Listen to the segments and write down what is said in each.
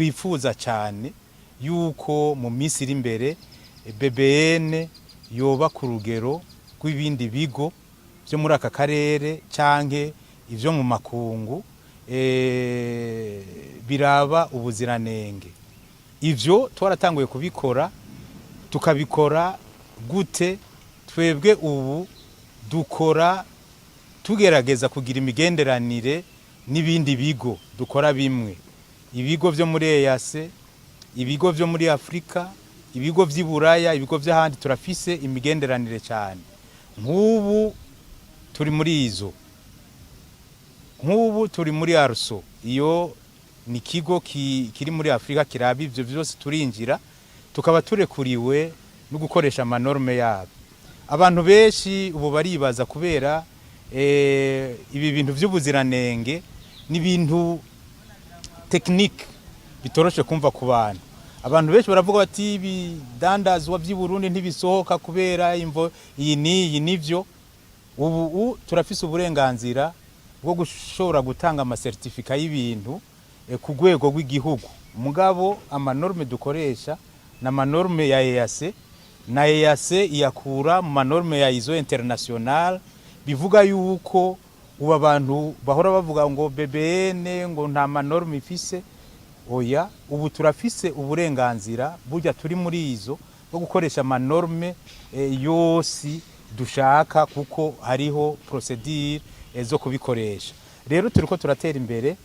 Twifuza cyane yuko mu minsi iri imbere BBN yoba ku rugero rw'ibindi bigo byo muri aka karere canke ivyo mu makungu biraba ubuziranenge. Ivyo twaratanguye kubikora. Tukabikora gute? Twebwe ubu dukora tugerageza kugira imigenderanire n'ibindi bigo dukora bimwe, ibigo vyo muri EAC, ibigo vyo muri Afrika, ibigo vy'i Buraya, ibigo vy'ahandi. Turafise imigenderanire cyane. Nk'ubu turi muri izo, nk'ubu turi muri ARSO, iyo ni ikigo kiri muri Afrika kiraba ivyo vyose. Turinjira tukaba turekuriwe no gukoresha ama normes yabo. Abantu benshi ubu baribaza kubera ibi bintu vy'ubuziranenge n'ibintu technique bitoroshe kumva ku bantu. Abantu benshi baravuga bati ibidandazwa vy'i Burundi ntibisohoka kubera imvo iyi n'iyi. Nivyo, ubu turafise uburenganzira bwo gushobora gutanga ama certificats y'ibintu ku rwego rw'igihugu. Mugabo ama normes dukoresha ni ama normes ya EAC, na EAC iyakura mu ma normes ya ISO international. Bivuga yuko ubu abantu bahora bavuga ngo BBN ngo nta ma normes ifise, oya, ubu turafise uburenganzira burya turi muri izo bwo gukoresha ama normes yose dushaka, kuko hariho procédure zo kubikoresha. Rero turiko turatera imbere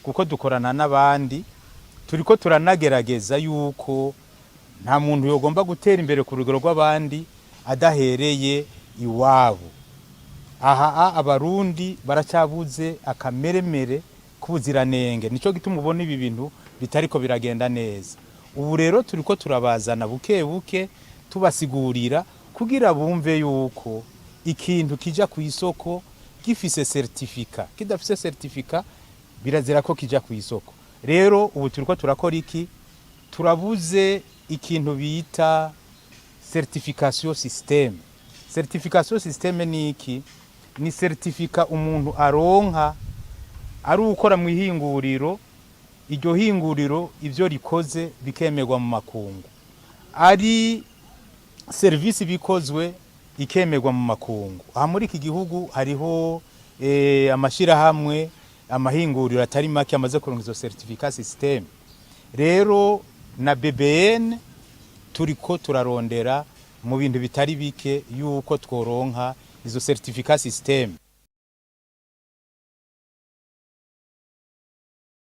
kuko dukorana n'abandi. Turiko turanagerageza yuko nta muntu yogomba gutera imbere ku rugero rw'abandi adahereye iwabo. Aha Abarundi baracyabuze akameremere k'ubuziranenge, nico gituma ubona ibi bintu bitariko biragenda neza. Ubu rero turiko turabazana buke buke, tubasigurira kugira bumve yuko ikintu kija ku isoko gifise certificat, kidafise certificat birazira ko kija ku isoko. Rero ubu turiko turakora iki? Turabuze ikintu bita certification système. Certification système ni iki? Ni certificat umuntu aronka ari ukora mu ihinguriro, iryo hinguriro ivyo rikoze bikemerwa mu makungu, ari serivisi bikozwe ikemerwa mu makungu. Aha muri iki gihugu hariho amashirahamwe, amahinguriro atari make amaze kuronka izo certificat système. Rero na BBN turiko turarondera mu bintu bitari bike yuko tworonka izo certificat système.